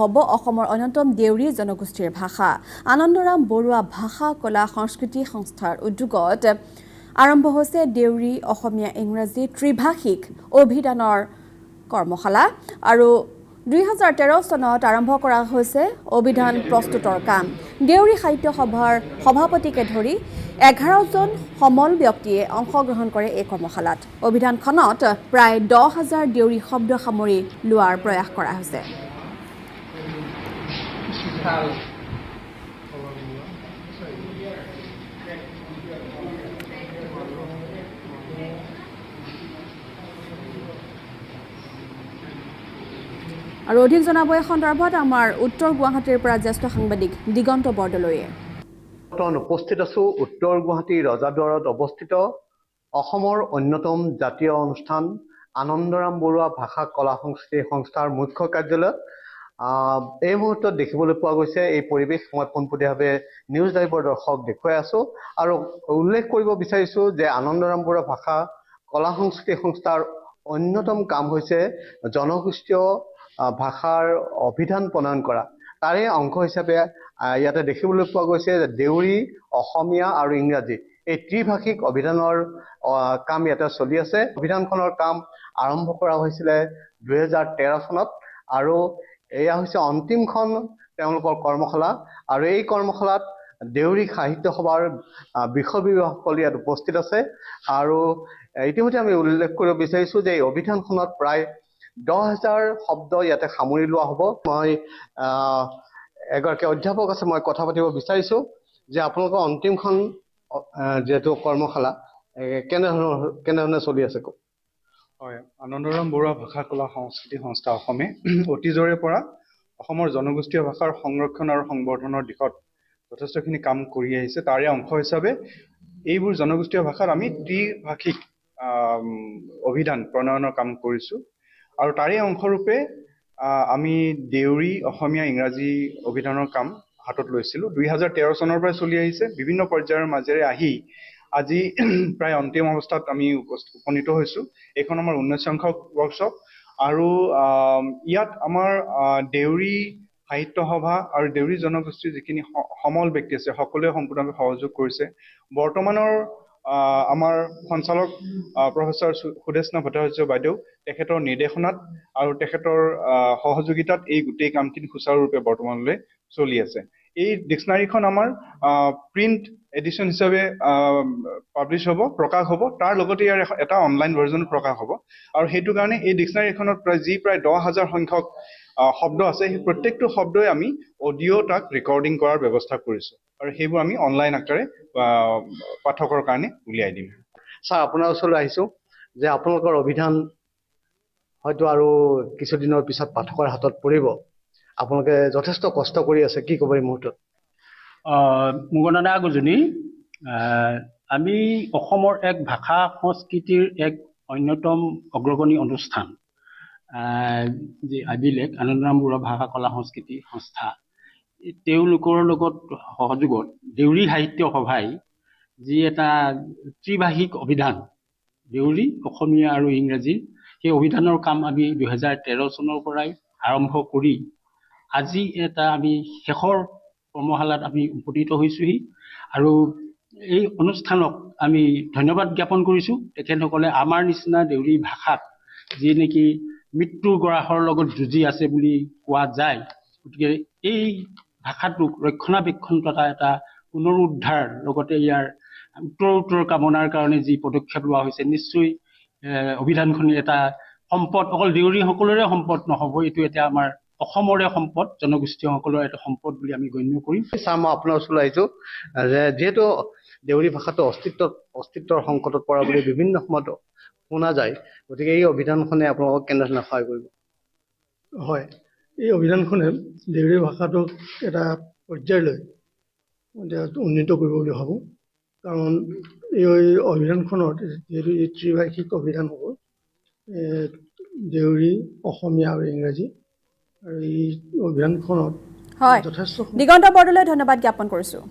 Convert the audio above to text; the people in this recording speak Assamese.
হ'ব অসমৰ অন্যতম দেউৰী জনগোষ্ঠীৰ ভাষা। আনন্দৰাম বৰুৱা ভাষা কলা সংস্কৃতি সংস্থাৰ উদ্যোগত আৰম্ভ হৈছে দেউৰী, অসমীয়া, ইংৰাজী ত্ৰিভাষিক অভিধানৰ কৰ্মশালা আৰু 2013 চনত আৰম্ভ কৰা হৈছে অভিধান প্ৰস্তুতৰ কাম। দেউৰী সাহিত্য সভাৰ সভাপতিকে ধৰি 11জন সমল ব্যক্তিয়ে অংশগ্ৰহণ কৰে এই কৰ্মশালাত। অভিধানখনত প্ৰায় 10,000 দেউৰী শব্দ সামৰি লোৱাৰ প্ৰয়াস কৰা হৈছে। আৰু অধিক জনাব এই সন্দৰ্ভত আমাৰ উত্তৰ গুৱাহাটীৰ পৰা জ্যেষ্ঠ সাংবাদিক দিগন্ত বৰদলৈয়ে। বৰ্তমান উপস্থিত আছো উত্তৰ গুৱাহাটীৰ ৰজাদুৱাৰত অৱস্থিত অসমৰ অন্যতম জাতীয় অনুষ্ঠান আনন্দৰাম বৰুৱা ভাষা কলা সংস্কৃতি সংস্থাৰ মুখ্য কাৰ্যালয়ত। এই মুহূৰ্তত দেখিবলৈ পোৱা গৈছে এই পৰিৱেশ মই পোনপটীয়াভাৱে নিউজ লাইভৰ দৰ্শক দেখুৱাই আছো আৰু উল্লেখ কৰিব বিচাৰিছো যে আনন্দৰাম বৰুৱা ভাষা কলা সংস্কৃতি সংস্থাৰ অন্যতম কাম হৈছে জনগোষ্ঠীয় ভাষাৰ অভিধান প্ৰণয়ন কৰা। তাৰে অংশ হিচাপে ইয়াতে দেখিবলৈ পোৱা গৈছে যে দেউৰী, অসমীয়া আৰু ইংৰাজী এই ত্ৰিভাষিক অভিধানৰ কাম ইয়াতে চলি আছে। অভিধানখনৰ কাম আৰম্ভ কৰা হৈছিলে 2013 চনত আৰু এয়া হৈছে অন্তিমখন তেওঁলোকৰ কৰ্মশালা আৰু এই কৰ্মশালাত দেউৰী সাহিত্য সভাৰ বিষয়ববীয়াসকল ইয়াত উপস্থিত আছে। আৰু ইতিমধ্যে আমি উল্লেখ কৰিব বিচাৰিছো যে এই অভিধানখনত প্ৰায় 10,000 শব্দ ইয়াতে সামৰি লোৱা হ'ব। মই এগৰাকী অধ্যাপক আছে, মই কথা পাতিব বিচাৰিছো যে আপোনালোকৰ অন্তিমখন যিহেতু কৰ্মশালা কেনেধৰণে চলি আছে? হয়, আনন্দৰাম বৰুৱা ভাষা কলা সংস্কৃতি সংস্থা অসমে অতীজৰে পৰা অসমৰ জনগোষ্ঠীয় ভাষাৰ সংৰক্ষণ আৰু সংবৰ্ধনৰ দিশত যথেষ্টখিনি কাম কৰি আহিছে। তাৰে অংশ হিচাপে এইবোৰ জনগোষ্ঠীয় ভাষাত আমি ত্ৰিভাষিক অভিধান প্ৰণয়নৰ কাম কৰিছোঁ আৰু তাৰে অংশৰূপে আমি দেউৰী, অসমীয়া, ইংৰাজী অভিধানৰ কাম হাতত লৈছিলোঁ। 2013 চনৰ পৰাই চলি আহিছে। বিভিন্ন পৰ্যায়ৰ মাজেৰে আহি আজি প্ৰায় অন্তিম অৱস্থাত আমি উপনীত হৈছোঁ। এইখন আমাৰ 19 সংখ্যক ৱৰ্কশ্বপ আৰু ইয়াত আমাৰ দেউৰী সাহিত্য সভা আৰু দেউৰী জনগোষ্ঠীৰ যিখিনি সমল ব্যক্তি আছে সকলোৱে সম্পূৰ্ণভাৱে সহযোগ কৰিছে। বৰ্তমানৰ আমাৰ সঞ্চালক প্ৰফেচৰ সুদেষ্ণা ভট্টাচাৰ্য বাইদেউ, তেখেতৰ নিৰ্দেশনাত আৰু তেখেতৰ সহযোগিতাত এই গোটেই কামখিনি সুচাৰুৰূপে বৰ্তমানলৈ চলি আছে। এই ডিক্সনাৰীখন আমাৰ প্ৰিণ্ট এডিশ্যন হিচাপে পাব্লিছ হ'ব, প্ৰকাশ হ'ব। তাৰ লগতে ইয়াৰ এটা অনলাইন ভাৰ্জনো প্ৰকাশ হ'ব আৰু সেইটো কাৰণে এই ডিক্সনাৰীখনত প্ৰায় 10,000 সংখ্যক শব্দ আছে, সেই প্ৰত্যেকটো শব্দই আমি অডিঅ' তাক ৰেকৰ্ডিং কৰাৰ ব্যৱস্থা কৰিছোঁ আৰু সেইবোৰ আমি অনলাইন আকাৰে পাঠকৰ কাৰণে উলিয়াই দিম। ছাৰ, আপোনাৰ ওচৰলৈ আহিছোঁ যে আপোনালোকৰ অভিধান হয়তো আৰু কিছুদিনৰ পিছত পাঠকৰ হাতত পৰিব। আপোনালোকে যথেষ্ট কষ্ট কৰি আছে, কি ক'ব এই মুহূৰ্তত? মুগনন্দা আগজনী, আমি অসমৰ এক ভাষা সংস্কৃতিৰ এক অন্যতম অগ্ৰগণী অনুষ্ঠান যি আবিলেক আনন্দৰাম বৰুৱা ভাষা কলা সংস্কৃতি সংস্থা, তেওঁলোকৰ লগত সহযোগত দেউৰী সাহিত্য সভাই যি এটা ত্ৰিভাষিক অভিধান দেউৰী, অসমীয়া আৰু ইংৰাজী, সেই অভিধানৰ কাম আমি 2013 চনৰ পৰাই আৰম্ভ কৰি আজি এটা আমি শেষৰ কৰ্মশালাত আমি উপনীত হৈছোঁহি আৰু এই অনুষ্ঠানক আমি ধন্যবাদ জ্ঞাপন কৰিছোঁ। তেখেতসকলে আমাৰ নিচিনা দেউৰী ভাষাত যি নেকি মৃত্যুৰ গৰাহৰ লগত যুঁজি আছে বুলি কোৱা যায়, গতিকে এই ভাষাটোক ৰক্ষণাবেক্ষণ তথা এটা পুনৰুদ্ধাৰ লগতে ইয়াৰ উত্তৰোত্তৰ কামনাৰ কাৰণে যি পদক্ষেপ লোৱা হৈছে, নিশ্চয় অভিধানখনি এটা সম্পদ, অকল দেউৰীসকলৰে সম্পদ নহ'ব, এইটো এতিয়া আমাৰ অসমৰে সম্পদ, জনগোষ্ঠীয়সকলৰ এটা সম্পদ বুলি আমি গণ্য কৰিম। ছাৰ, মই আপোনাৰ ওচৰলৈ আহিছোঁ যে যিহেতু দেউৰী ভাষাটো অস্তিত্বৰ সংকটত পৰা বুলি বিভিন্ন সময়ত শুনা যায়, গতিকে এই অভিধানখনে আপোনালোকক কেনেধৰণে সহায় কৰিব? হয়, এই অভিধানখনে দেউৰী ভাষাটোক এটা পৰ্যায়লৈ উন্নীত কৰিব বুলি ভাবোঁ। কাৰণ এই অভিধানখনত যিহেতু এই ত্ৰিভাষিক অভিধান হ'ব, দেউৰী, অসমীয়া আৰু ইংৰাজী, আৰু এই অভিধানখনত হয় যথেষ্ট। দিগন্ত বৰদলৈ, ধন্যবাদ জ্ঞাপন কৰিছোঁ।